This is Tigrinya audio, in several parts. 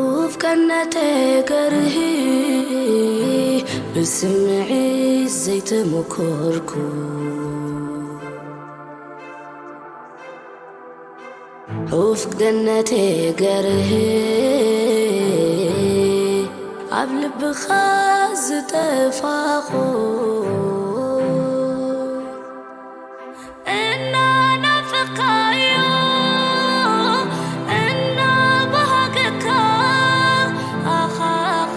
ኡፍ ቀነተ ገርሂ ብስምዒት ዘይተመኮርኩ። ኡፍ ገነተ ገርሂ ኣብ ልብኻ ዝጠፋኹ። እናናፈቕካዮ እናባሃገካ ኣኻኻ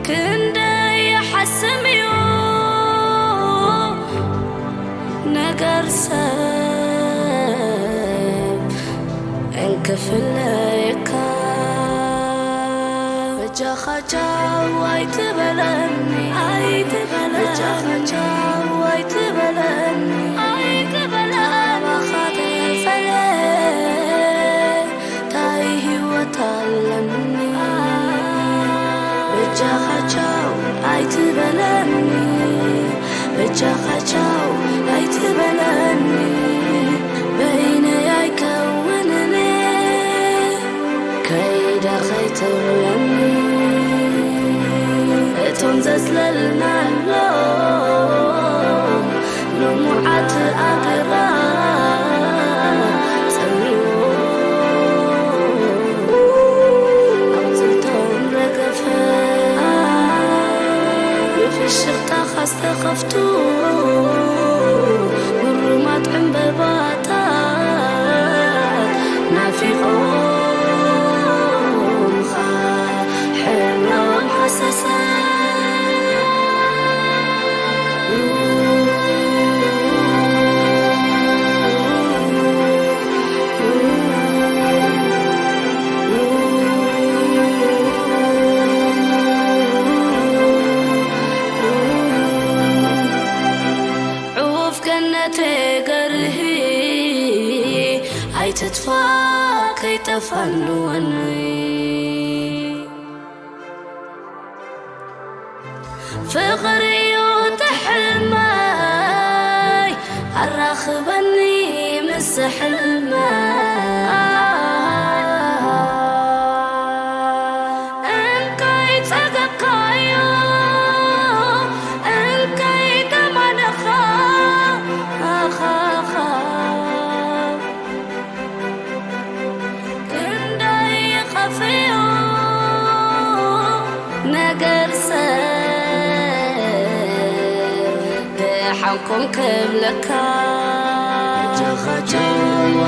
ክንደይ ይሓስም እዩ ነገር ሰብ እንክፍለየካ። በጃኻ ቻው ኣይትበለኒ፣ ኣይትበለኒ። በጃኻ ቻው ኣይትበለኒ፣ ኣይትበለኒ። ካባኻ ተፈልየ ታይ ህይወት ኣለኒ? በጃኻ ቻው ኣይትበለኒ፣ በጃኻ ቻው ኣይትበለኒ። በይነይ ኣይከውንን ከይደ ከይትብለኒ። እቶም ዘጽለልናሎም ልሙዓት ኣግራብ ጸልዎ ኣቑጽልቶም ረገፈ። ብፍሽኽታኻ ዝተኸፍቱ ግሩማት ዕምበባታት ናፊቖምኻ ሕብሮም ሃሰሰ። ዑፍ ገነተ ገርሂ ኣይትጥፋ ከይጠፋ ንወኒ። ፍቕሪ እዩ እቲ ሕልመይ ኣራኽበኒ ምስ ሕልመይ። እንካይ ጸገብካዮ እንካይ ደማነኻ ኣኻኻ። ክንደይ ይኸፍዮ ነገር ሰብ ደሓንኩም ክብለካ። ጃኻቻው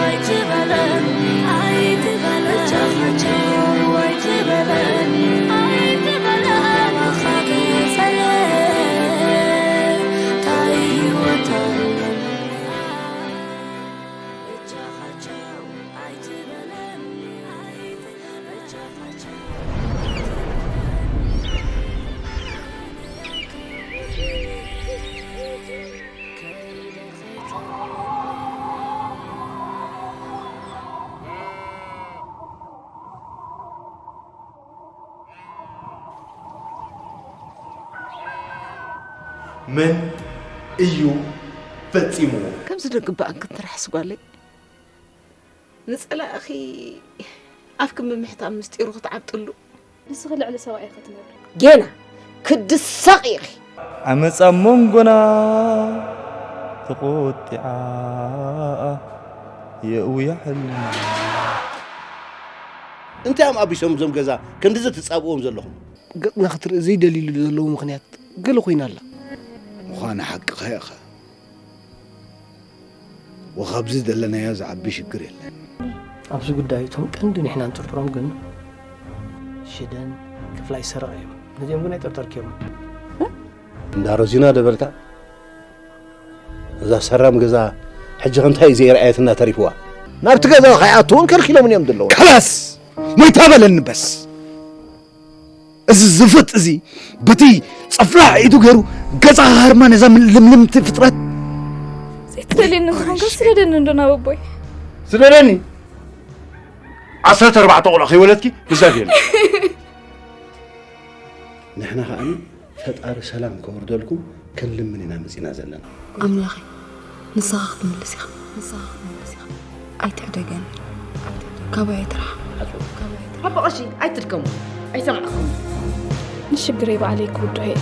ኣይትበለኒ፣ ኣይትበለኒ። ጃኻቻው ኣይትበለኒ፣ ኣይትበለኒ። ኣባኻ ገጸለ ታይ ህይወት ኣለኒ? መን እዩ ፈጺምዎ? ከምዚ ዶ ግበኣን ክንትርሕስ ጓለይ? ንጸላእኺ ኣፍኪ ምምሕታም ምስጢሩ ክትዓብጥሉ። ንስኺ ልዕሊ ሰብኣይኺ ትነብሪ። ጌና ክትድሰቒ ኢኺ። ዓመጻ ኣብ መንጎና ተቖጢዓ የእውያ ሕልና። እንታይ እዮም ኣቢሶም እዞም ገዛ ክንድዚ ትጻብእዎም ዘለኹም? ገጽና ክትርኢ ዘይደልይሉ ዘለዉ ምኽንያት ገለ ኮይና ኣላ። ምዃና ሓቅኻ ኢኻ። ወኻብዚ ዘለናዮ ዝዓቢ ሽግር የለን። ኣብዚ ጉዳይ እቶም ቀንዲ ንሕና ንጥርጥሮም ግን ሽደን ክፍላይ ሰረቐ እዮም። ነዚኦም ግን ኣይጠርጠርክዮምን። እንዳ ሮዚና ደበርታ እዛ ሰራም ገዛ ሕጂ ከ እንታይ እዩ ዘየርኣየትና ተሪፍዋ? ናብቲ ገዛ ከይኣቱ እውን ከልኪሎምን እዮም ዘለዉ። ከላስ ሞይታ በለኒ በስ። እዚ ዝፍጥ እዚ በቲ ጸፍላሕ ኢዱ ገይሩ ገዛ ሃርማ ነዛ ልምልምቲ ፍጥረት ዘይትደልየኒ ዝኾንካ ስደደኒ እንዶ ናብ ኣቦይ። ስደደኒ ዓሰርተ ኣርባዕተ ቆልዓ ከይወለድኪ ብዛት የለ ንሕና ከኣ ፈጣሪ ሰላም ከውርደልኩም ክንልምን ኢና መጺና ዘለና። ኣምላኸይ፣ ንስኻ ክትምልስ ኢኻ። ንስኻ ክትምልስ ኢኻ። ኣይትሕደገኒ። ካባይ ኣይትርሓቕ። ኣቦ ቀሺ፣ ኣይትድከሙ። ኣይሰማዕኹም። ንሽግረይ ባዕለይ ክውድኦ እየ።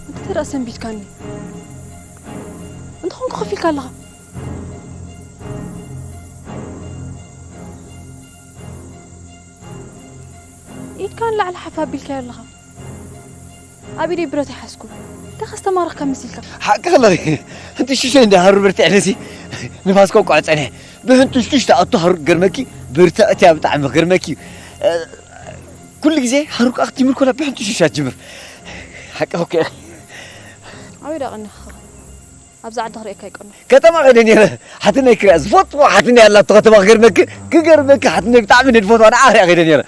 እንተ ደኣ ሰንቢድካኒ፣ እንተኾንኩ ከፊልካ ኣለኻ። ኢድካ ንላዕሊ ሓፍ ኣቢልካዮ ኣለኻ። ኣብ ኢደይ ብረት ኣይሓዝኩን። እንታይ ከስተማረኽካ መሲልካ? ሓቂ ከለኺ፣ ሕንጥሽሽ እንዳ ሃሩር በርቲዐ ነሲ ንፋስ ከውቅዖ ጸኒሐ። ብሕንጥሽቱሽ ትኣቱ ሃሩር ገርመኪ፣ ብርትዕቲ እያ ብጣዕሚ ገርመኪ። እ፣ ኩሉ ግዜ ሃሩር ከኣ ክትጅምር ኮላ ብሕንጥሽሽ እያ ትጅምር። ሓቂ እኮ እያ። ኣበይ ደኣ ቀኒኻ? ኣብዚ ዓዲ ክርእየካ ኣይቀንኹ። ከተማ ከይደ ነይረ። ሓትነይ ክሪኣ ዝፈትዎ ሓትነይ ኣላቶ ከተማ ክገርመኪ፣ ክገርመኪ ሓትነይ ብጣዕሚ እየ ዝፈትዋ ንዓ ክሪኣ ከይደ ነይረ።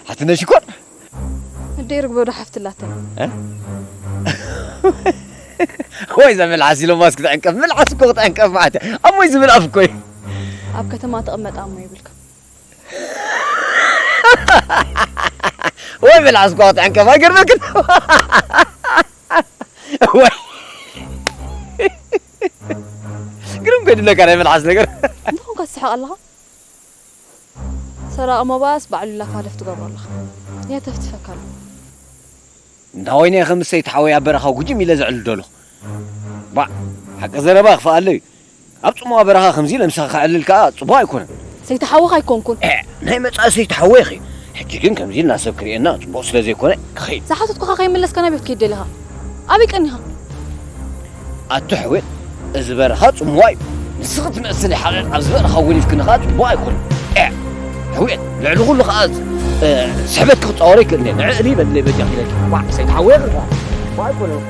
ሓትነይ ሽኮር። ኣደይ ርግበ ዶ ሓፍቲ ኣላተን? እ? ወይ እዛ መልሓስ ኢሎማስ ክትዕንቀፍ፣ መልሓስ እኮ ክትዕንቀፍ ማለት እያ። ኣሞይ ዝብል ኣፍ እኮ እዩ። ኣብ ከተማ ትቕመጥ ኣሞ ይብልካ። ወይ መልሓስ እኮ ክትዕንቀፍ ኣይገርመክን? ወይ ግርም ኮይኑለካ ናይ መልሓስ ነገር። እንተኾንካ ትስሕቕ ኣለኻ? ሰራቒ ሞባስ ባዕሉ ላፋለፍ ትገብሮ ኣለኻ። የተፍትፈካ ኣሎ። እንዳ ወይነ ከም ሰይቲ ሓወይ ኣብ በረኻ ጉጅም ኢለ ዘዕልል ደሎ። ባዕ፣ ሓቂ ዘረባ ክፍኣለዩ። ኣብ ጽምዋ በረኻ ከምዚ ኢለ ምሳኻ ከዕልል ከኣ ጽቡቕ ኣይኮነን። ሰይቲ ሓወኻ ኣይኮንኩን። ኤ፣ ናይ መጻኢ ሰይቲ ሓወይ ኢኺ። ሕጂ ግን ከምዚ ኢልና ሰብ ክርእየና ጽቡቕ ስለ ዘይኮነ ክኸይድ። ዝሓተትኩኻ ከይመለስካ ናበይ ክትከይድ ደሊኻ? ኣበይ ቀኒኻ? ኣቲ ሕውየት፣ እዚ በረኻ ጽምዋ እዩ። ንስኺ ትመስሊ ሓለል ኣብዚ በረኻ ወሊድክኒ ከኣ ጽቡቕ ኣይኮነን። ኤ፣ ሕውየት፣ ልዕሊ ኩሉ ከኣ፣ እ፣ ስሕበት ክጻወሮ ይክእል እየ። ንዕሊ በድለይ በጃኺ ኢለኪ። ዋዕ፣ ሰይቲ ሓወይ ኢኺ ከኣ። ጽቡቕ ኣይኮነን።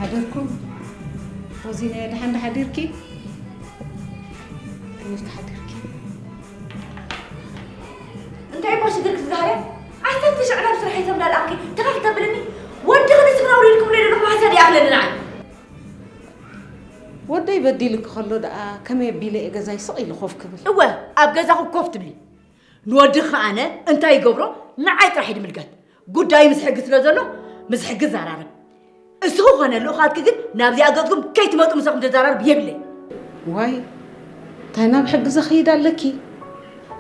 ሓደርኩም ሮዚነ፣ ደሓን ዶ ሓዲርኪ? ከመይ ኢልኪ ሓዲርኪ? እንታይ እሞ ሽግር ክትዛረብ? ኣይፈትሽ ዕላል ስራሕ ይተብላል ኣኪ ትኽል ተብልኒ። ወዲ ክንስግና ውሪድኩም ለይ ደለኹ ማሕሰድ ይኣኽለኒ ንዓይ። ወደይ በዲሉ ክኸሎ ደኣ ከመይ ኣቢለ እየ ገዛይ ስቕ ኢሉ ኮፍ ክብል? እወ፣ ኣብ ገዛኹ ኮፍ ትብሊ። ንወዲ ከኣነ እንታይ ይገብሮ ንዓይ ጥራሕ እዩ ድምልከት። ጉዳዩ ምስ ሕጊ ስለ ዘሎ፣ ምስ ሕጊ ዘራረብ። እስኺ ኾነ ልኡኻትኪ ግን ናብዚኣ ገጽኩም ከይትመጡ ምሳኹም ዘዘራርብ የብለይ። ዋይ፣ እንታይ ናብ ሕጊ ዘኽይድ ኣለኪ?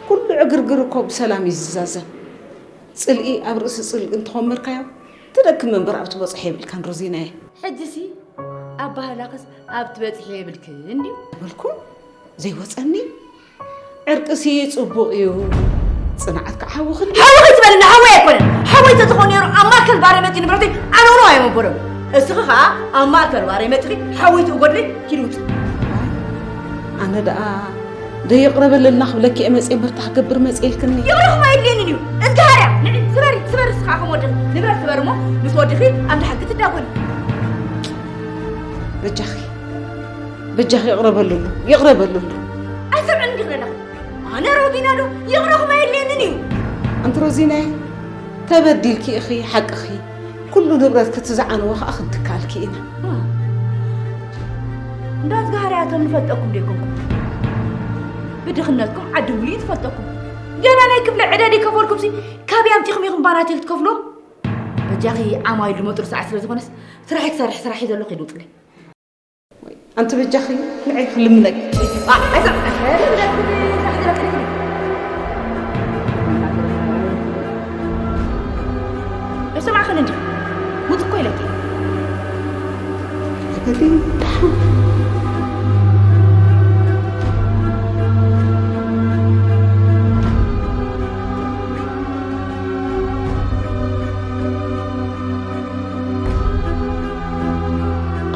ኩሉ ዕግርግር እኮ ብሰላም እዩ ዝዛዘም። ጽልኢ ኣብ ርእሲ ጽልኢ እንተኾመርካዮ፣ ትደክም እምበር ኣብ ትበጽሖ የብልካን ሮዚናየ። ሕጂሲ ኣባህላኽስ ኣብ ትበጽሒ የብልክን ድዩ? በልኩ ዘይወጸኒ። ዕርቅሲ ጽቡቕ እዩ። ጽንዓት ከዓ ሓዊ ክንዲ ሓዊ ከይትበልና፣ ሓወይ ኣይኮነን። ሓወይ ተዝኾን ነይሩ ኣብ ማእከል ባረ መጺኡ ንብረተይ ኣነውሮ ኣየመበሎን። እስኺ ከዓ ኣብ ማእከል ባረ መጺኺ ሓወይ ትእጎድለይ ኪድ ውጽእ። ኣነ ደኣ ዶ ይቕረ በለልና ክብለኪ እየ መጽየ ምርታ ክገብር መጽየ ኢልክኒ። ይቕረኹም ኣየድልየንን እዩ። እዝግሃርያ ንዒ ስበሪ፣ ስበሪ እስኻ ከም ወድኺ ንብረት ስበሪ እሞ ምስ ወድኺ ኣብ ደሓን ክትዳጎኒ። በጃኺ በጃኺ ይቕረ በልሉ፣ ይቕረ በልሉ። ኣይሰምዕን እንዲኽ ዘለኹ። ኣነ ሮዚና ዶ ይቕረኹም ኣየድልየንን እዩ። ኣንቲ ሮዚናየ፣ ተበዲልኪ ኢኺ፣ ሓቅኺ። ኩሉ ንብረት ክትዝዓንዎ ከዓ ክንትካልኪ ኢና። እንዳ እዝግሃርያ እቶም ንፈልጠኩም ዶ ኣይኮንኩም? ብድኽነትኩም ዓዲ ሙሉእ ትፈልጠኩም። ገና ናይ ክፍሊ ዕዳ ደይከፈልኩምሲ ካበይ ኣምጺኹም ኢኹም ባናተይ ክትከፍሎ? በጃኺ ዓማዊል ዝመጹሉ ሰዓት ስለ ዝኾነስ ስራሕ ክሰርሕ ስራሕ እዩ ዘሎ፣ ከይድ ውጽለይ። ኣንቲ በጃኺ ንዓይ ክልምነኪ። ኣይሰማዕኽን እንዲ ውፅ እኮ ኢለኪ።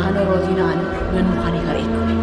ኣነ ሮዚና ኣነ መን ምዃነይ ከርእየኩም እየ።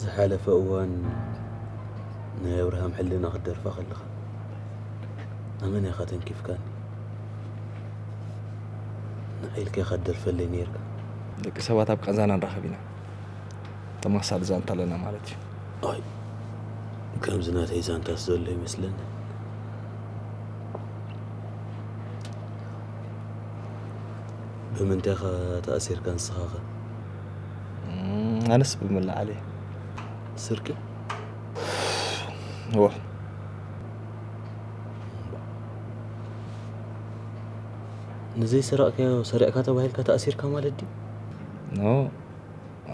ዝሓለፈ እዋን ናይ ኣብርሃም ሕልና ክትደርፋ ከለኻ ኣመና ኢኻ ተንኪፍካኒ። ንዓይ ኢልካ ኢኻ ትደርፈለይ ነይርካ። ደቂ ሰባት ኣብ ቃንዛና ንራኸብ ኢና። ተመሳሳሊ ዛንታ ኣለና ማለት እዩ። ኣይ፣ ከምዚ ናተይ ዛንታስ ዘሎ ይመስለኒ። ብምንታይ ኢኻ ተኣሲርካ ንስኻ ኸ? እም፣ ኣነስ ብምልዓል እየ። ስርቂ? እወ። ንዘይሰረቕካዮ ሰሪቕካ ተባሂልካ ተኣሲርካ ማለት ድዩ? ኖ፣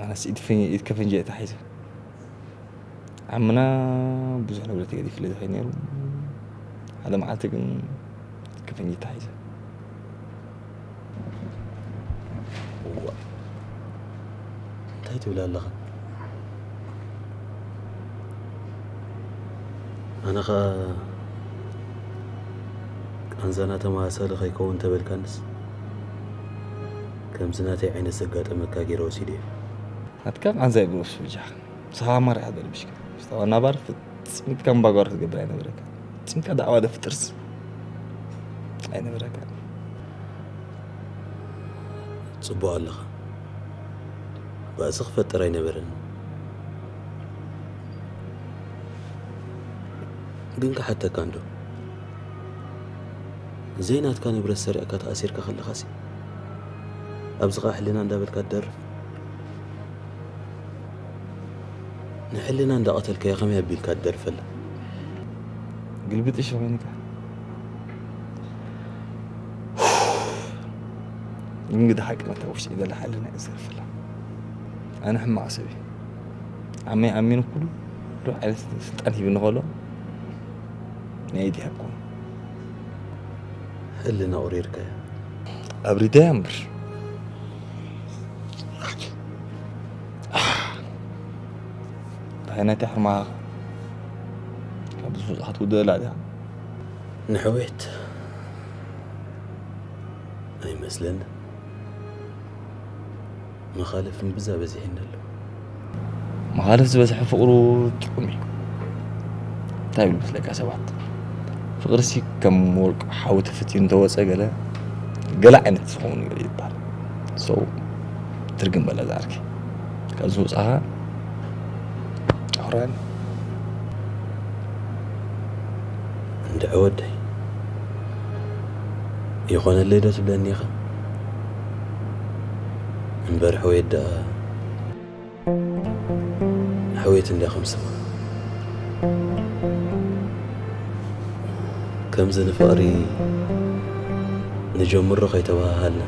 ኣነስ ኢድ ፍኝ-፣ ኢድ ከፍንጂ እየ ተታሒዘ። ዓምና ብዙሕ ንብረት ገዲፍለ ዝኸይድ ነይሩ። ሓደ መዓልቲ ግን ኢድ ከፍንጂ ተታሒዘ። እዋ፣ እንታይ ትብል ኣለኻ? ኣነ ኸኣ ቃንዛና ተመሳሳሊ ከይከውን እንተበልካንስ፣ ከምዚ ናተይ ዓይነት ዘጋጠመካ ገይረ ወሲደዮ። ናትካ ቃንዛ ይብሎ እሱ ብጃ። ንስኻ ኣማርያ ደልብሽካ። ምስታ ዋና ባር ፍጽምትካ እምባጓሮ ክትገብር ኣይነበረካ። ፍጽምትካ ዳዕዋ ደፍጥርስ ኣይነበረካ። ጽቡቕ ኣለኻ። ባእሲ ክፈጥር ኣይነበረን። ግን ክሓተካ እንዶ። ዘይናትካ ንብረት ሰሪቕካ ተኣሲርካ ከለኻሲ፣ ኣብዚ ኸኣ ሕልና እንዳበልካ ትደርፍ። ንሕልና እንዳቐተልካዮ ከመይ ኣቢልካ ትደርፈላ? ግልብጥ እሺ ኮይንካ። ግን ግዳ ሓቂ መታ ውሽጢ ዘላ ሓልና እዩ ዘርፍላ። ኣነ ሕማቕ ሰብ እየ። ዓመይ ኣሚኑ ኩሉ ዓይነት ስልጣን ሂብኒ ከሎ ናይ ኢድ ይሃብኩም። ሕልና ቁሪርካዮ። ኣብሪደያ እምበር። እንታይ ናይቲ ሕርማ ካብ ዝወፅኣ ትውደላ ድያ? ንሕውየት ኣይመስለንን። መኻልፍ እምብዛ በዚሕኒ ኣሎ። መኻልፍ ዝበዝሐ ፍቕሩ ጥዑም እዩ። እንታይ ይብል መስለካ ሰባት? ፍቕርሲ ከም ወርቂ ሓዊ ተፈትዩ እንተወፀ ገለ፣ ገለ ዓይነት ዝኸውን እዩ ይበሃል። So፣ ትርግም በላ ዝዓርከይ። ካብዚ ወፃኻ ኣኹርዓኒ። እንድዒ ወደይ፣ ይኾነለይ ዶ ትብለኒ ኢኻ? እምበር ሕውየት ደኣ፣ ሕውየት እንድያ ከም ስማ። ከምዚ ንፍቕሪ ንጀምሮ ከይተባሃሃልና፣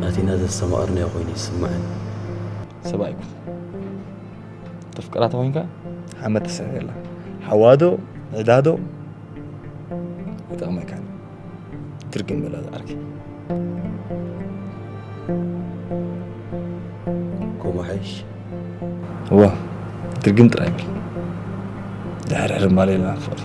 ኣቲና ዘስተማቐርናዮ ኮይኑ ይስምዓኒ። ሰብኣይ ኢኻ። ተፍቅራ ተኾይንካ፣ ሓመድ ተስዕር የላ። ሓዋዶ፣ ዕዳዶ፣ ይጠቕመካን። ትርግም በላ ዝዓርከይ። ከምኡ ሓይሽ። እዋ፣ ትርግም ጥራይ በል። ድሕርሕር እምባል የለና ፍቕሪ።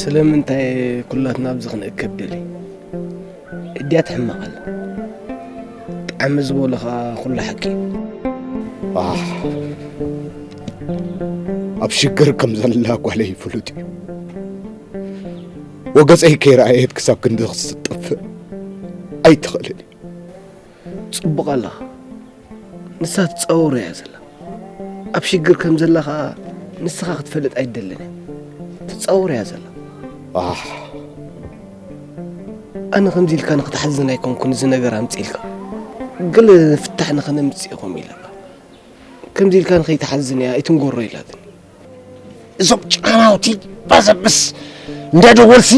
ስለምንታይ ኩላትና ኣብዚ ክንእከብ ደልዩ? እድያ ትሕመቕ ኣላ። ጣዕሚ ዝበሎ ኸኣ ኩሉ ሓቂ እዩ። ኣሕ፣ ኣብ ሽግር ከም ዘላ ጓለይ ፍሉጥ እዩ። ወገፀይ ከይረኣየት ክሳብ ክንዲ ክትጠፍእ ኣይትኽእልን እዩ። ጽቡቕ ኣለኻ። ንሳ ትጻወሮ እያ ዘላ። ኣብ ሽግር ከም ዘላ ኸኣ ንስኻ ክትፈልጥ ኣይትደልን እያ። ትጻወሮ እያ ዘላ። ኣሕ። ኣነ ከምዚ ኢልካ ንኽትሓዝን ኣይኮንኩን እዚ ነገር ኣምጺእልካ። ገለ ፍታሕ ንኽነምጽእ ኢኹም ኢለካ። ከምዚ ኢልካ ንኸይትሓዝን እያ ኣይትንጎሮ ኢላትኒ። እዞም ጫናውቲ ባዘብስ እንዳደወልሲ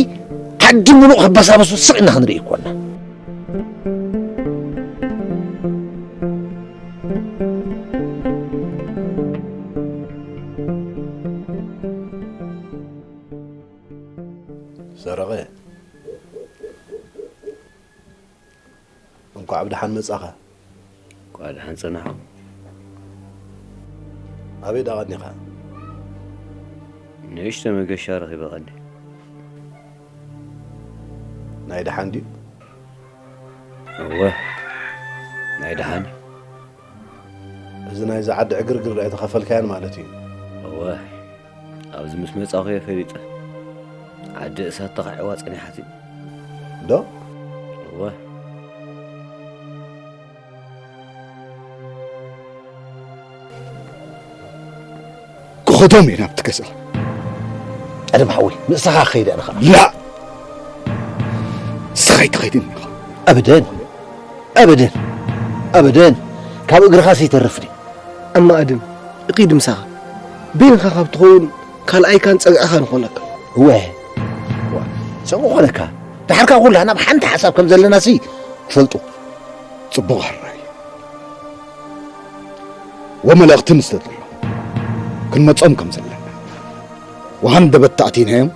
ዓዲ ምሉእ ከበሳበሱ ስቕ ኢልና ክንርኢ እኮ እና። ሰረቐ፣ እንኳዕ ብደሓን መጻኻ። እንኳዕ ደሓን ጸናሕኩም። ኣበይ ደኣ ቀኒኻ? ንእሽቶ መገሻ ረኺበ ቀኒ። ናይ ደሓን ድዩ? እወ፣ ናይ ደሓን እዩ። እዚ ናይዚ ዓዲ ዕግርግር ኣይተኸፈልካያን ማለት እዩ። እወ፣ ኣብዚ ምስ መጻኹ እየ ፈሊጠ። ዓዲ እሳት ተኻዒዋ ጸኒሓትኒ። ዶ? እወ። ክኸዶም እየ ናብቲ ገዛ። ኣደም ሓወይ፣ ምሳኻ ክኸይድ እየ ኣነ ኸኣ። ላ! ንስኻ ኣይትኸይድን ኢኻ። ኣበደን፣ ኣበደን፣ ኣበደን። ካብ እግርኻስ ይተርፍ ድዩ? ኣማ ኣደም፣ እኺድ ምሳኻ። በይንኻ ካብ ትኸውን ካልኣይካን ጸግዕኻን ይኾነካ። እወ፣ እወ፣ ሰብኡ ኾነካ። ደሓር ካብ ኩላህና ኣብ ሓንቲ ሓሳብ ከም ዘለናሲ ክፈልጡ። ጽቡቕ ሕራይ። ወመልእኽቲ ንሰደሎም። ክንመጾም ከም ዘለና። ወሃንደበት ተኣቲናዮም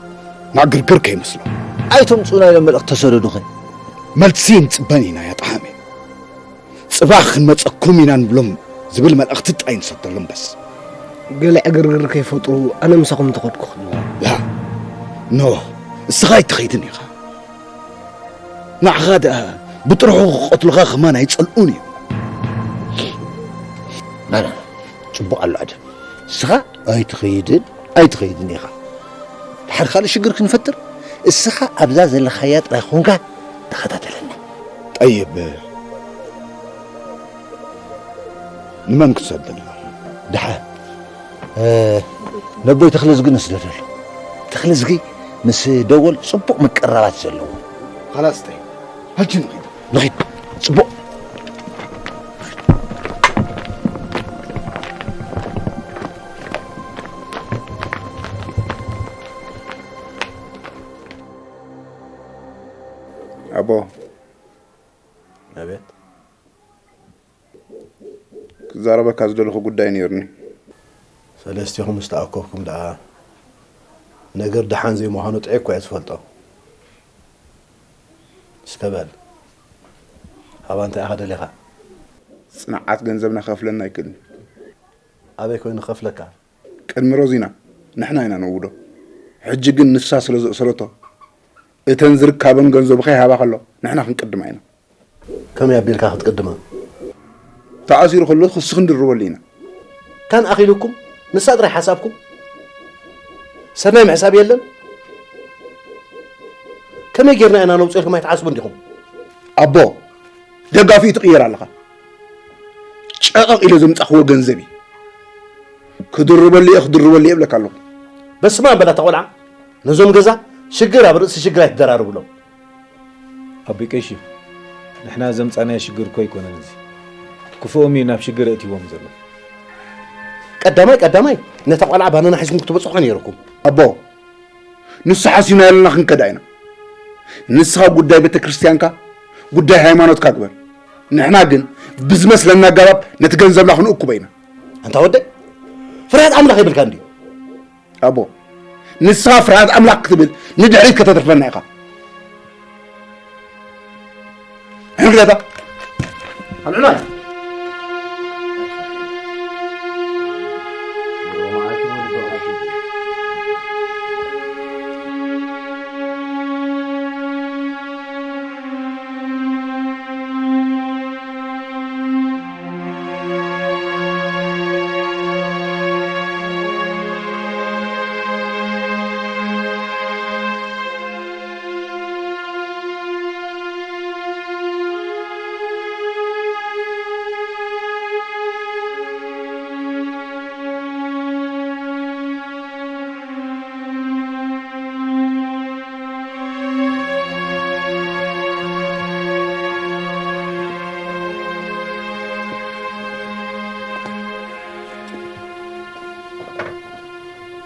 ንዕግርግር ከይመስሎም። ኣይተምጽኡና ኢሎም መልእኽቲ ተሰደዱኸ? መልሲ ንጽበን ኢና ያጠሓሜ። ጽባሕ ክንመጸኩም ኢና ንብሎም ዝብል መልእኽቲ ጥራይ ንሰደሎም በስ። ገለ ዕግርግር ከይፈጥሩ ኣነ ምሳኹም እንተኸድኩ ክህልዋ። ላ፣ ኖ፣ እስኻ ኣይትኸይድን ኢኻ። ንዓኻ ደኣ ብጥርሑ ክቐትሉኻ ከማን ኣይጸልኡን እዮም። ናና፣ ጽቡቕ ኣሎ ኣደም። እስኻ ኣይትኸይድን፣ ኣይትኸይድን ኢኻ። ድሓር ካልእ ሽግር ክንፈጥር፣ እስኻ ኣብዛ ዘለኻያ ጥራይ ኾንካ ተኸታተለና። ጠይብ፣ ንመን ክሰደልና? ድሓር፣ እ፣ ነቦይ ተኽለዝጊ ንስደደሉ። ተኽለዝጊ ምስ ደወል ጽቡቕ ምቅርራባት እዩ ዘለዎ። ኻላስ፣ ጠይብ፣ ሕጂ ንኺድ። ንኺድ። ጽቡቕ። ኣቦ። ኣቤት። ክዛረበካ ዝደለኹ ጉዳይ ነይሩኒ። ሰለስቲኹም ምስ ተኣከብኩም ደኣ ነገር ደሓን ዘይምዃኑ ጥዑይ እኮ እየ ዝፈልጦ። እስከ በል፣ ሃባ እንታይ ኢኻ ደሊኻ? ጽንዓት ገንዘብና ክኸፍለና ኣይክእልን። ኣበይ ኮይኑ ክኸፍለካ? ቅድሚ ሮዚና ንሕና ኢና ነውዶ። ሕጂ ግን ንሳ ስለ ዘእሰረቶ፣ እተን ዝርካበን ገንዘቡ ከይሃባ ከሎ ንሕና ክንቅድማ ኢና። ከመይ ኣቢልካ ክትቅድማ? ተኣሲሩ ከሎ ክሲ ክንድርበሉ ኢና። ካን ኣኺሉኩም ንሳ ጥራይ ሓሳብኩም? ሰናይ ምሕሳብ የለን? ከመይ ጌርና ኢና ነውፅኦ ኢልኩም ኣይትሓስቡ እንዲኹም? ኣቦ፣ ደጋፊኡ ትቕየር ኣለኻ። ጨቐቕ ኢለ ዘምጻኽዎ ገንዘብ እዩ። ክድርበሉ እየ፣ ክድርበሉ እየ እብለካ ኣለኹ። በስመ ኣብ በላ እታ ቆልዓ፣ ነዞም ገዛ ሽግር ኣብ ርእሲ ሽግር ኣይትደራርብሎም። ኣቦይ ቀሺ፣ ንሕና ዘምጻናዮ ሽግር እኮ ኣይኮነን እዚ። ክፉኦም እዩ ናብ ሽግር ኣእትይዎም ዘሎ። ቀዳማይ ቀዳማይ ነታ ቆልዓ ባናና ሒዝኩም ክትበጽሖ ነይርኩም። ኣቦ፣ ንሱ ሓሲብና ያለና ክንከዳ ኢና። ንስኻ ጉዳይ ቤተ ክርስቲያንካ ጉዳይ ሃይማኖትካ ግበር። ንሕና ግን ብዝመስለና ኣገባብ ነቲ ገንዘብና ክንእክቦ ኢና። ኣንታ ወደይ፣ ፍርሃት ኣምላኽ የብልካ እንድዩ? ኣቦ፣ ንስኻ ፍርሃት ኣምላኽ ክትብል ንድሕሪት ከተትርፈና ኢኻ። ሕንግለታ ኣልዕላይ።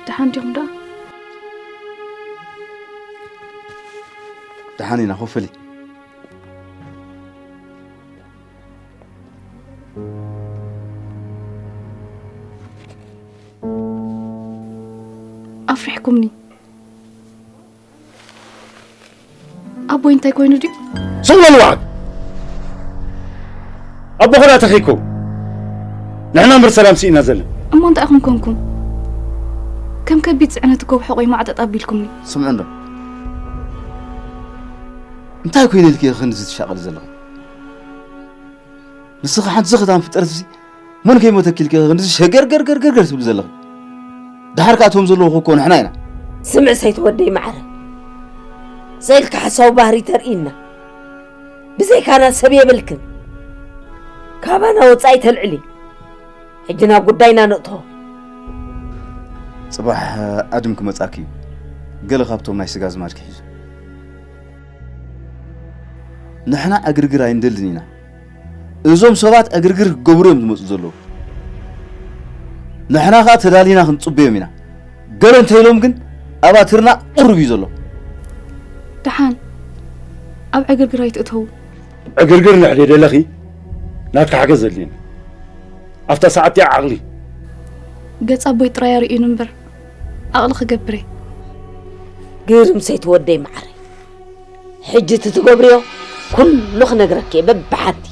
ደሓን ዲኹም ደኣ? ደሓን ኢና፣ ኮፍ በሊ። ኣፍሪሕኩምኒ። ኣቦይ እንታይ ኮይኑ ድዩ? ስቕ በሉ ዋዕግ። ኣቦኹም ኣተኺኩም። ንሕና እምበር ሰላም ስኢና ዘለና። እሞ እንታይ ኢኹም ኮንኩም? ከም ከቢድ ጽዕነት እኮ ብሕቑይ ማዕጠጥ ኣቢልኩምኒ። ስምዑ እንዶ። እንታይ ኮይነ ኢልኪ ኢኺ ክንድዚ ትሻቐሊ ዘለኺ? ንስኺ ሓንቲ ዝኽታም ፍጥረት እዚ መን ከይሞተኪ ኢልኪ ኢኺ ክንድዚ ሸገር ገር ገር ገር ገር ትብሊ ዘለኺ? ደሓር ከኣ እቶም ዘለዉ እኮ ንሕና ኢና። ስምዒ ሰይቲ ወደይ ማዕረ። ስኢልካ ሓሳዊ ባህሪ ተርእይና። ብዘይካና ሰብ የብልክን። ካባና ወጻኢ ተልዕሊ። ሕጂ ናብ ጉዳይና ንእቶ። ጽባሕ ኣድም ክመጻኪ እዩ። ገለ ካብቶም ናይ ስጋ ኣዝማድኪ ሒዙ። ንሕና ዕግርግር ኣይንደልን ኢና። እዞም ሰባት ዕግርግር ክገብሩ እዮም ዝመጹ ዘለዉ። ንሕና ኸኣ ተዳሊና ክንጽበዮም ኢና። ገለ እንተኢሎም ግን ኣባትርና ቁሩብ እዩ ዘሎ። ደሓን ኣብ ዕግርግር ኣይትእተዉ። ዕግርግር ንሕዴ ደለኺ ናትካ ሓገዝ ዘድልየኒ። ኣብታ ሰዓት እቲኣ ዓቕሊ። ገጽ ኣቦይ ጥራይ ኣርእዩኒ እምበር ዓቕሊ ክገብር እየ። ግርም ሰይቲ ወደይ መዓረይ። ሕጂ እቲ ትገብርዮ ኩሉ ክነግረኪ እየ በብሓንቲ።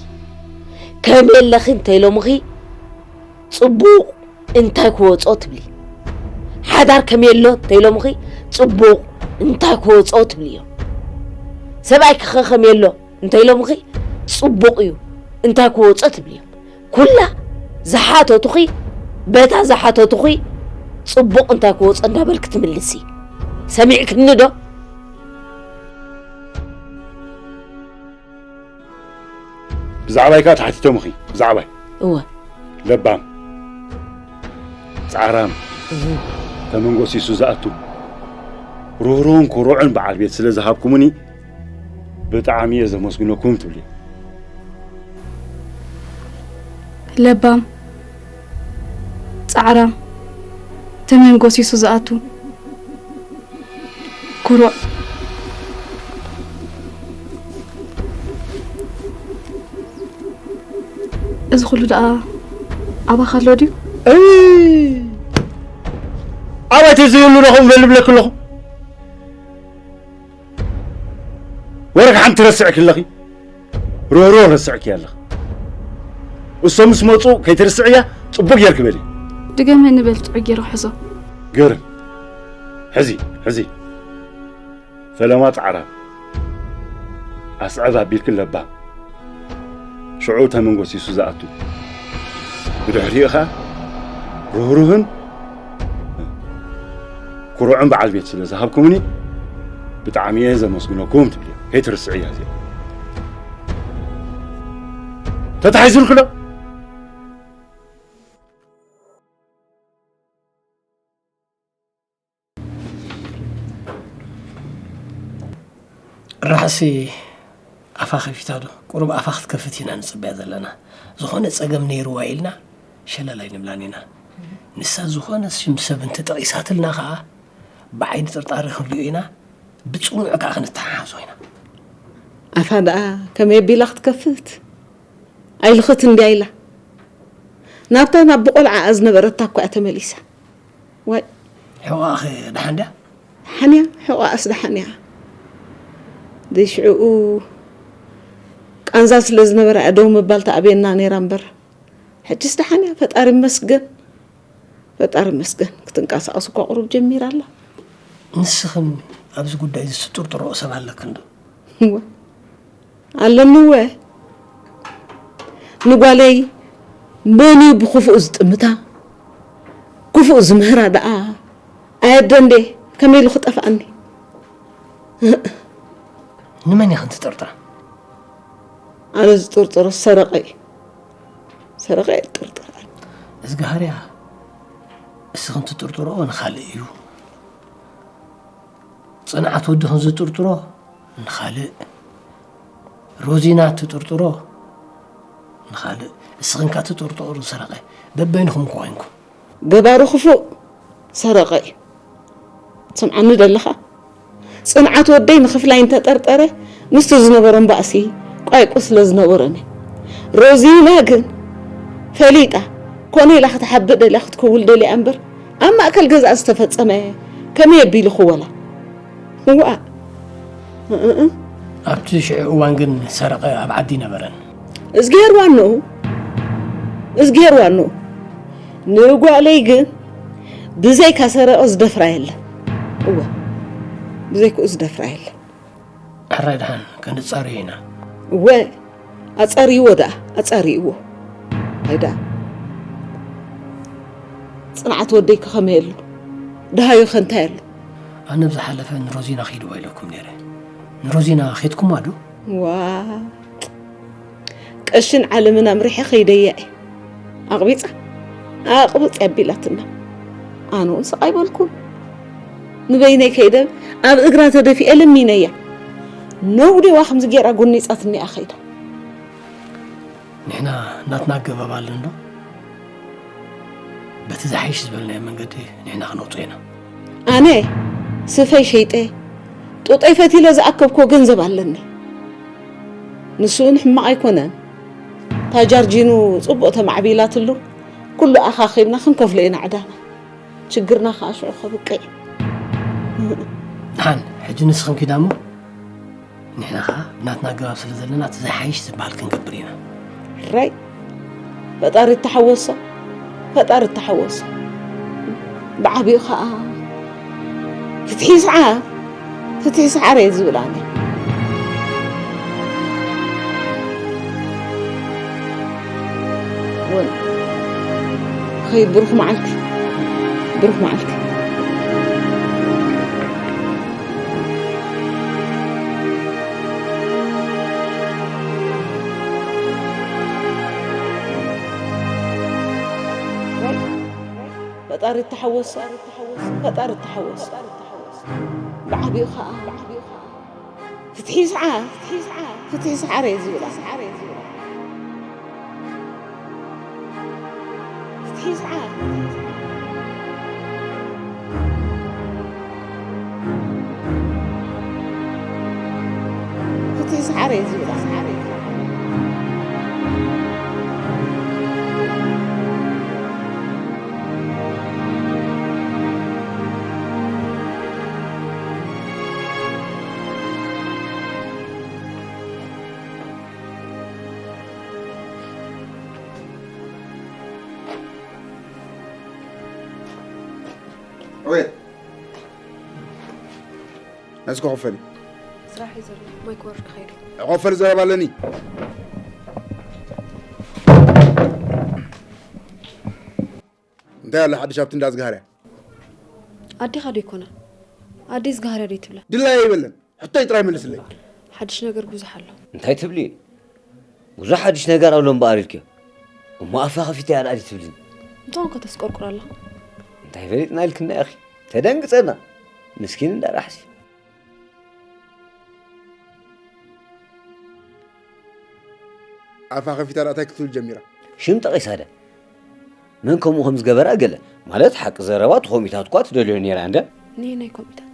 ከመይ ኣለኺ እንተኢሎምኺ ጽቡቕ እንታይ ክወጾ ትብሊ? ሓዳር ከመይ ኣሎ እንተኢሎምኺ ጽቡቕ እንታይ ክወጾ ትብልዮ? ሰብኣይኪኸ ከመይ ኣሎ እንተኢሎምኺ ጽቡቕ እዩ እንታይ ክወጾ ትብልዮ? ኩላ ዝሓተቱኺ በታ ዝሓተቱኺ ጽቡቕ እንታይ ክወጾ እንዳበልኪ ትምልሲ። ሰሚዕክኒ ዶ? ብዛዕባይ ከኣ ተሓቲቶምኺ። ብዛዕባይ እወ። ለባም፣ ጻዕራም፣ እህ። ተመንጎሲሱ ዝኣቱ፣ ርህሩህን ኩሩዕን በዓል ቤት ስለ ዝሃብኩምኒ ብጣዕሚ እየ ዘመስግነኩም ትብሊ። ለባም፣ ጻዕራም፣ ተመንጎሲሱ ዝኣቱ፣ ኩሩዕ። እዚ ኩሉ ደኣ ኣባኻ ኣሎ ድዩ? እይ! ኣባይ ተዘይህሉ ዶ ከምኡ በል እብለኪ ኣለኹ? ወረክ ሓንቲ ረስዕኪ ኣለኺ። ሮሮ ረስዕኪ ኣለኺ። እሶም ምስ መፁ ከይትርስዕያ ፅቡቅ ጌርኪ በሊ። ድገመኒ በል ጥዑይ ጌረ ክሕዞ። ግርም። ሕዚ፣ ሕዚ። ፈለማ ፃዕራም። ኣስዕብ ኣቢልኪ ለባም። ሽዑ ተመንጎሲሱ ዝኣቱ። ብድሕሪኡ ኸኣ ርህሩህን ኩሩዕን በዓል ቤት ስለ ዝሃብኩምኒ ብጣዕሚ እየ ዘመስግነኩም ትብልዮ። ከይትርስዕያ እዚኣ። ተታሒዙልኪ ዶ? ራሕሲ ኣፋ ከፊታ ዶ? ቁሩብ ኣፋ ክትከፍት ኢና ንጽበያ ዘለና። ዝኾነ ጸገም ነይርዋ ኢልና ሸለል ኣይንብላን ኢና። ንሳ ዝኾነ ሽም ሰብ እንተጠቒሳትልና ኸኣ ብዓይኒ ጥርጣረ ክንሪኦ ኢና፣ ብጽኑዕ ከኣ ክንተሓሓዞ ኢና። ኣፋ ደኣ ከመይ ኣቢላ ክትከፍት? ኣይልኽት እንድያ ኢላ። ናብታ ናብ ብቆልዓኣ ዝነበረታ እኳ እያ ተመሊሳ። ዋይ። ሕቖኣኸ ደሓን ድያ? ደሓን እያ፣ ሕቖኣስ ደሓን እያ። ደይ ሽዕኡ ቃንዛ ስለ ዝነበራ እያ ደው ምባል ተኣብየና ነይራ እምበር። ሕጅስ ደሓን እያ፣ ፈጣሪ ይመስገን። ፈጣሪ ይመስገን፣ ክትንቀሳቐስ እኳ ቁሩብ ጀሚራ ኣላ። ንስኽን ኣብዚ ጉዳይ እዚ ትጥርጥርኦ ሰብ ኣለክን ዶ? እወ፣ ኣለኒ እወ። ንጓለይ መን እዩ ብኽፉእ ዝጥምታ? ክፉእ ዝምህራ ደኣ ኣየደ እንዴ ከመይ ኢሉ ክጠፍኣኒ? ንመን ኢኽን ትጥርጥራ? ኣነ ዝጥርጥሮ ሰረቐ እዩ። ሰረቐ እየ ዝጥርጥር። እዝግሃርያ እስኽን ትጥርጥርኦ ንኻልእ እዩ። ጽንዓት ወድኽን ዝጥርጥሮ ንኻልእ። ሮዚና ትጥርጥሮ ንኻልእ። እስኽን ከኣ ትጥርጥሩ ሰረቐ። በበይንኹም እኮ ኮይንኩም። ገባሩ ክፉእ ሰረቐ እዩ። ትሰምዓኒ ደለኻ? ጽንዓት ወደይ ንኽፍላይ እንተጠርጠረ ምስቲ ዝነበሮም ባእሲ ቋይቁ ስለ ዝነበሮን እዩ። ሮዚና ግን ፈሊጣ ኮነ ኢላ ክትሓብእ ደልያ ክትክውል ደልያ እምበር ኣብ ማእከል ገዝኣ ዝተፈጸመ ከመይ ኣቢሉ ክወላ? እዋእ እእእ ኣብቲ ሽዑ እዋን ግን ሰረቐ ኣብ ዓዲ ኣይነበረን። እዝግሄር ዋንኡ እዝግሄር ዋንኡ ንጓለይ ግን ብዘይካ ሰረቐ ዝደፍራ የለን። እወ ብዘይክኡ ዝደፍራ የለን። ሕራይ ደሓን ከነጻርዮ ኢና። እወ ኣጻርይዎ ደኣ ኣጻርይዎ። ኣይዳ ጽንዓት ወደይ ከኸመይ ኣሎ ደሃዩ ከንታይ ኣሎ። ኣነ ብዝሓለፈ ንሮዚና ኺድዋ ኢለኩም ነይረ። ንሮዚና ኼድኩማ ዶ? ዋጥ ቀሽን ዓለምን ኣምሪሐ ኸይደያ እየ። ኣቕቢጻ ኣቕብጽ ኣቢላትና። ኣነ እውን ስቕ ኣይበልኩን። ንበይነይ ከይደ ኣብ እግራ ተደፊኤ ለሚነያ። ነውዴዋ ከምዚ ገይራ ጎኒጻትኒ እያ ኸይዳ። ንሕና ናትና ኣገባብ ኣለና። በቲ ዝሓይሽ ዝበልናዮ መንገዲ ንሕና ክነውፅኦ ኢና። ኣነ ስፈይ ሸይጠ ጡጠይ ፈቲለ ዝኣከብኮ ገንዘብ ኣለኒ። ንሱ እውን ሕማቕ ኣይኮነን። ታጃርጂኑ ፅቡቕ ተማዕቢላትሉ ኩሉ ኣኻኺብና ክንከፍሎ ኢና ዕዳና። ችግርና ከዓ ሽዑ ከብቅዕ። ደሓን ሕጂ ንስኽን ኪዳ እሞ ንሕና ኸዓ ብናትና ኣገባብ ስለ ዘለና እቲ ዝሓይሽ ዝበሃል ክንገብር ኢና። ሕራይ ፈጣሪ እተሓወሶ ፈጣሪ እተሓወሶ ብዓብኡ ኸዓ ፍትሒ ይስዓር ፍትሒ ይስዓር እየ ዝብል ኣነ። ወል ኸይ ብሩኽ መዓልቲ ብሩኽ መዓልቲ። ፈጣሪ ተሓወስ፣ ፈጣሪ ተሓወስ። ብዓቢኡ ኸኣ ፍትሒ ይስዓር፣ ፍትሒ ይስዓር እየ ዝብል። ፍትሒ ይስዓር። ፍትሒ ይስዓር እየ ዝብል። ኣቤት። ነዚ ክኸፈል እዩ። ስራሕ እዩ ዘሎ። ማይ ክወርድ ክኸይድ እዩ። ክኸፈል ዘረባ ኣለኒ። እንታይ ኣሎ ሓድሽ ኣብቲ እንዳ ዝጋሃርያ? ኣዴኻ ዶ ይኮና? ኣዴ ዝጋሃርያ ዶ ትብላ? ድላይ ኣይበለን። ሕቶይ ጥራይ መልስለይ። ሓድሽ ነገር ብዙሕ ኣሎ። እንታይ ትብሊ? ብዙሕ ሓድሽ ነገር ኣሎ እምበኣር ኢልክዮ። እሞ ኣፋ ከፊተ ያላ ዲ ትብልኒ? እንታውን ከተስቆርቁር ኣለኻ? እንታይ ፈሊጥና ኢልክና ኢኺ? ተደንግጸና። ምስኪን እንዳ ራሕሲ። ኣፋ ከፊታ ደኣ እንታይ ክትብል ጀሚራ? ሽም ጠቒሳ ደ? መን ከምኡ ከም ዝገበራ ገለ፣ ማለት ሓቂ ዘረባ እቲ ኮሚታት እኳ ትደልዮ ነይራ እንደ? ነየናይ ኮሚታት?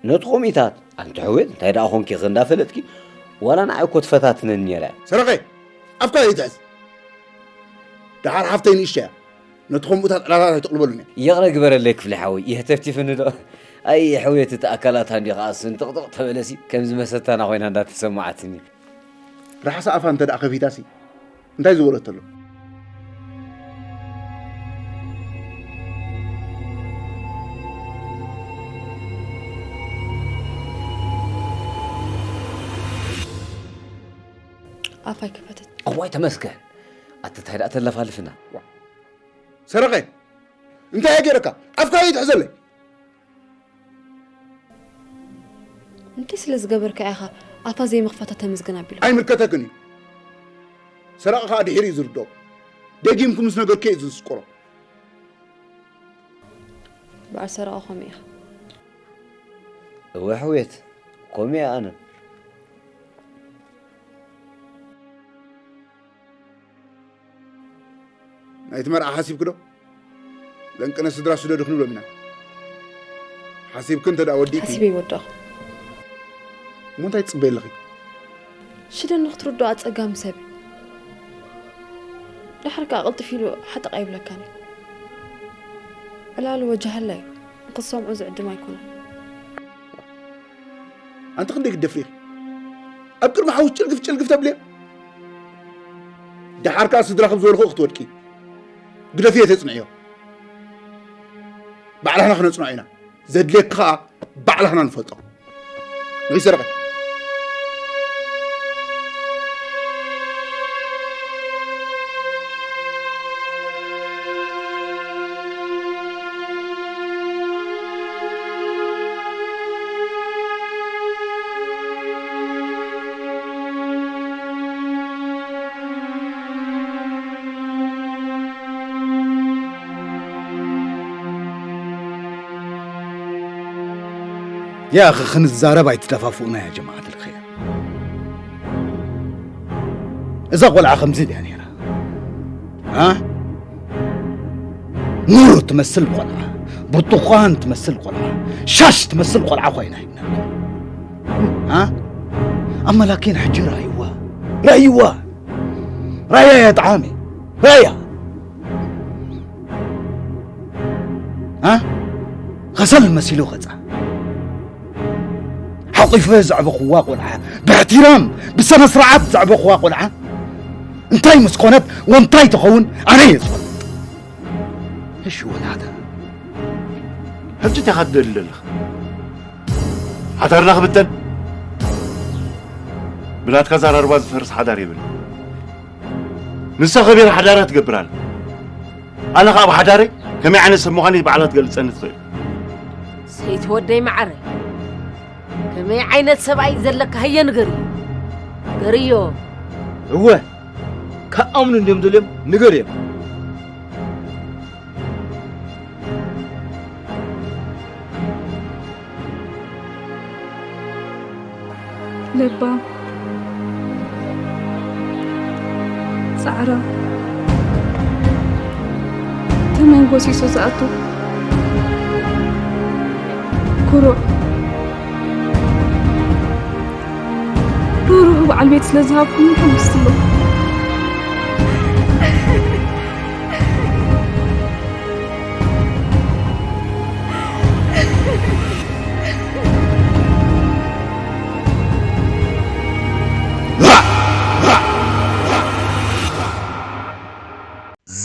ነቲ ኮሚታት። ኣንቲ ሕውየት እንታይ ደኣ ኮንኪ ኢኺ እንዳፈለጥኪ ዋላ ንዓይ እኮ ትፈታትነኒ ነይራ እያ። ሰረቐ! ኣፍካ ይትሕዝ። ደሓር ሓፍተይ ንእሽቶ እያ። ነቲ ከምኡታት ዕላላት ኣይተቕልበሉን እያ። ይቕረ ግበረለይ ክፍሊ ሓወይ፣ ይህተፍቲፍኒ ዶ? ኣይ ሕውየት እቲ ኣካላት ሃንዲ ከኣ ስንጥቕጥቕ ተበለሲ ከምዚ መሰታና ኮይና እንዳተሰማዓትኒ። ራሕሲ ኣፋ እንተ ደኣ ከፊታሲ እንታይ ዝበለቶ ኣሎ? ኣፋ ኣይከፈተት። እዋይ ተመስገን። ኣቲ እንታይ ደኣ ተለፋልፍና? ዋ። ሰረቐ፣ እንታይ እየ ገይረካ? ኣፍካ ኣይትሕዘለይ። እንታይ ስለ ዝገበርካ ኢኻ ኣፋ ዘይምኽፋታ ተመስገን ኣቢሉ? ኣይምልከተክን እዩ። ሰረቐ ከኣ ድሒሩ እዩ ዝርድኦ። ደጊምኩ ምስ ነገርኩ እዩ ዝስቆሮ። በዓል ሰረቐ ከምኡ ኢኻ። እወ ሕውየት፣ ከምኡ እየ ኣነ። ናይቲ መርዓ ሓሲብኪ ዶ? ለንቅነ ስድራ ስደዱ ክንብሎም ኢና። ሓሲብኪ እንተ ደኣ ወዲእኪ። ሓሲበ ይወዳኹ። እሞ እንታይ ትጽበይ ኣለኺ? ሽደን ንክትርድኦ ኣጸጋሚ ሰብ እዩ። ድሓር ከኣ ቅልጥፍ ኢሉ ሓጠቕ ኣይብለካን እዩ። ዕላሉ ወጃሃላ እዩ። ንክትሰምዖ ዝዕድም ኣይኮነን። ኣንቲ ክንደይ ክትደፍሪ ኢኺ? ኣብ ቅድሚ ሓውስ ጭልግፍ ጭልግፍ ተብልዮ? ደሓር ከኣ ስድራኺ ኣብ ዝበልኽኦ ክትወድቂ። ግደፍዮ ተጽንዕዮ። ባዕላህና ክነጽንዖ ኢና። ዘድልየኪ ከኣ ባዕላህና ንፈልጦ። ንኺድ ሰረቐ። ያ ኣኺ ክንዛረብ ኣይትደፋፍኡና ያ ጀማዓት ኣልኸይር። እዛ ቆልዓ ከምዚ ድያ ነይራ? ኣ? ኑር ትመስል ቆልዓ፣ ብርቱኳን ትመስል ቆልዓ፣ ሻሽ ትመስል ቆልዓ ኮይና ሂብና። ኣ? ኣመላኪን ሕጂ ራይዋ፣ ራይዋ፣ ራያ ያ ጠዓሚ፣ ራያ። ኣ? ከሰል መሲሉ ኸጻ። ሓቂፈ ዘዕበኽዋ ቆልዓ፣ ብእሕትራም፣ ብሰነ ስርዓት ዘዕበኽዋ ቆልዓ፣ እንታይ ምስ ኮነት ወንታይ ትኸውን ኣነ እየ ዝፈልጥ። እሺ ወላዳ። ሕጂ እንታይ ኢኻ ትደሊ ዘለኻ? ሓዳርና ክብተን? ብናትካ ኣዘራርባ ዝፈርስ ሓዳር የብልን። ንሳ ከቢራ ሓዳራ ትገብር ኣላ። ኣነ ኸኣ ብሓዳረይ ከመይ ዓይነት ሰብ ምዃነይ ባዕላ ትገልጸኒ ትኽእል። ሰይቲ ወደይ መዓረ፣ ከመይ ዓይነት ሰብኣይ ዘለካ ህየ ንገርዮ። ንገርዮ። እወ፣ ክኣምኑ እንድዮም ደልዮም፣ ንገርዮም። ለባም፣ ጻዕራም፣ ተመን ጎሲሱ ዝኣቱ፣ ኩሩዕ፣ ሩህሩህ በዓል ቤት ስለ ዝሃብኩምን ሕጉስቲ እየ።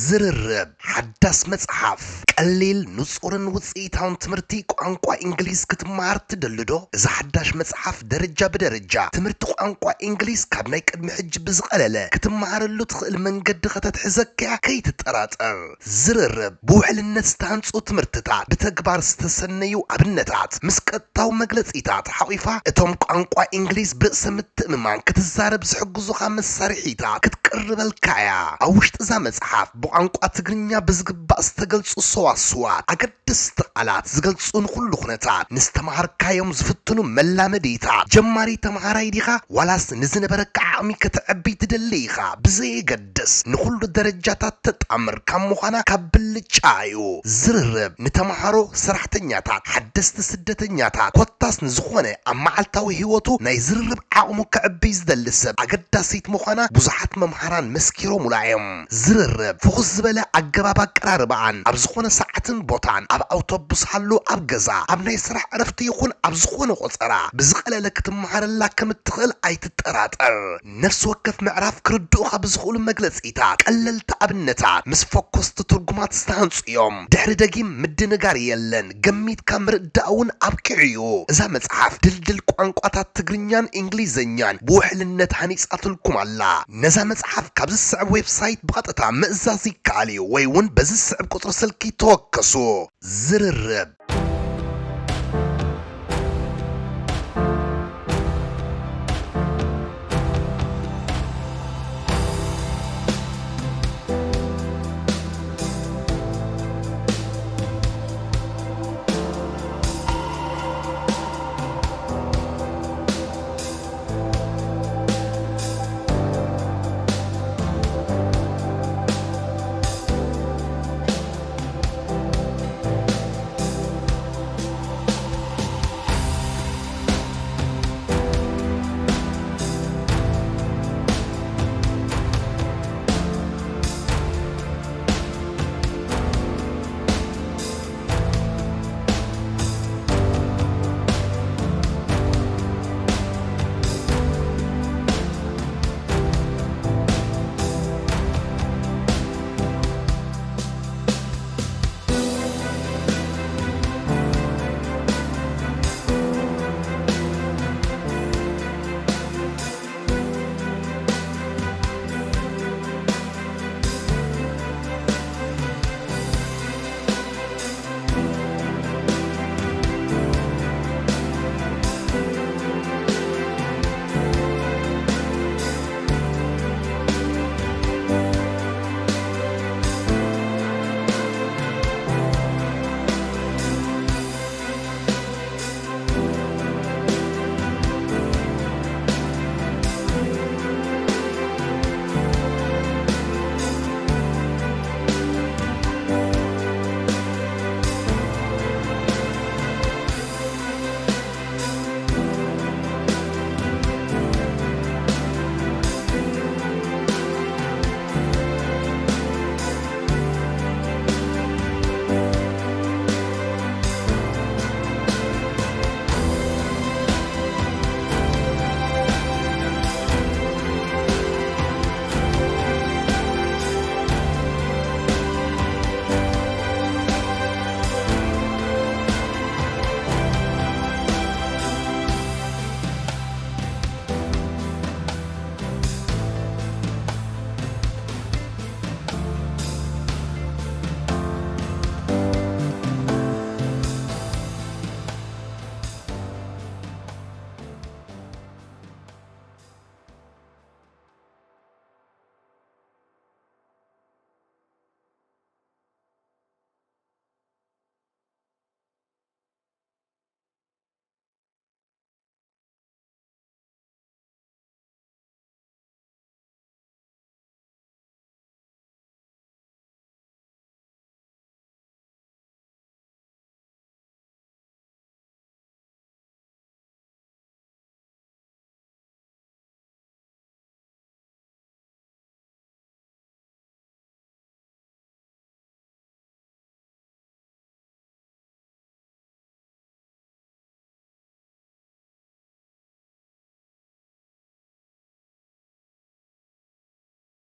ዝርርብ ሓዳስ መጽሓፍ፣ ቀሊል፣ ንጹርን ውጽኢታውን ትምህርቲ ቋንቋ እንግሊዝ ክትመሃር ትደሊ ዶ? እዛ ሓዳሽ መጽሓፍ ደረጃ ብደረጃ ትምህርቲ ቋንቋ እንግሊዝ ካብ ናይ ቅድሚ ሕጂ ብዝቐለለ ክትመሃረሉ ትኽእል መንገዲ ከተትሕዘካ እያ፣ ከይትጠራጠር። ዝርርብ ብውሕልነት ዝተሃንጹ ትምህርትታት፣ ብተግባር ዝተሰነዩ ኣብነታት፣ ምስ ቀጥታዊ መግለጺታት ሓቑፋ፣ እቶም ቋንቋ እንግሊዝ ብርእሰ ምትእምማን ክትዛረብ ዝሕግዙኻ መሳርሒታት ክትቅርበልካ እያ። ኣብ ውሽጢ እዛ መጽሓፍ፣ ብቋንቋ ትግርኛ ብዝግባእ ዝተገልጹ ሰዋስዋት፣ ኣገደስቲ ቃላት ዝገልጹ ንኹሉ ኩነታት፣ ንዝተምሃርካዮም ዝፍትኑ መላመዲታት፣ ጀማሪ ተምሃራይ ዲኻ ዋላስ ንዝነበረካ ዓቕሚ ከተዕቢ ትደሊ ኢኻ፣ ብዘየገድስ ንኹሉ ደረጃታት ተጣምር ካብ ምዃና ካብ ብልጫ እዩ። ዝርርብ ንተምሃሮ፣ ሰራሕተኛታት፣ ሓደስቲ ስደተኛታት፣ ኮታስ ንዝኾነ ኣብ መዓልታዊ ህይወቱ ናይ ዝርርብ ዓቕሙ ከዕብይ ዝደሊ ሰብ ኣገዳሲት ምዃና ብዙሓት መምሃራን መስኪሮሙላ እዮም። ዝርርብ ፍኹስ ዝበለ ኣገባብ ኣቀራርባኣን ኣብ ዝኾነ ሰዓትን ቦታን ኣብ ኣውቶቡስ ሃሉ፣ ኣብ ገዛ፣ ኣብ ናይ ስራሕ ዕረፍቲ ይኹን ኣብ ዝኾነ ቆጸራ ብዝቐለለ ክትመሃረላ ከም እትኽእል ኣይትጠራጠር። ነፍሲ ወከፍ ምዕራፍ ክርድኡኻ ብዝኽእሉ መግለጺታት፣ ቀለልቲ ኣብነታት ምስ ፈኮስቲ ትርጉማት ዝተሃንጹ እዮም። ድሕሪ ደጊም ምድንጋር የለን፣ ገሚትካ ምርዳእ እውን ኣብቂዑ እዩ። እዛ መጽሓፍ ድልድል ቋንቋታት ትግርኛን እንግሊዝኛን ብውሕልነት ሃኒጻትልኩም ኣላ። ነዛ መጽሓፍ ካብ ዝስዕብ ዌብሳይት ብቐጥታ ምእዛዝ ይከኣል እዩ፣ ወይ እውን በዚ ዝስዕብ ቁጽሪ ስልኪ ተወከሱ። ዝርርብ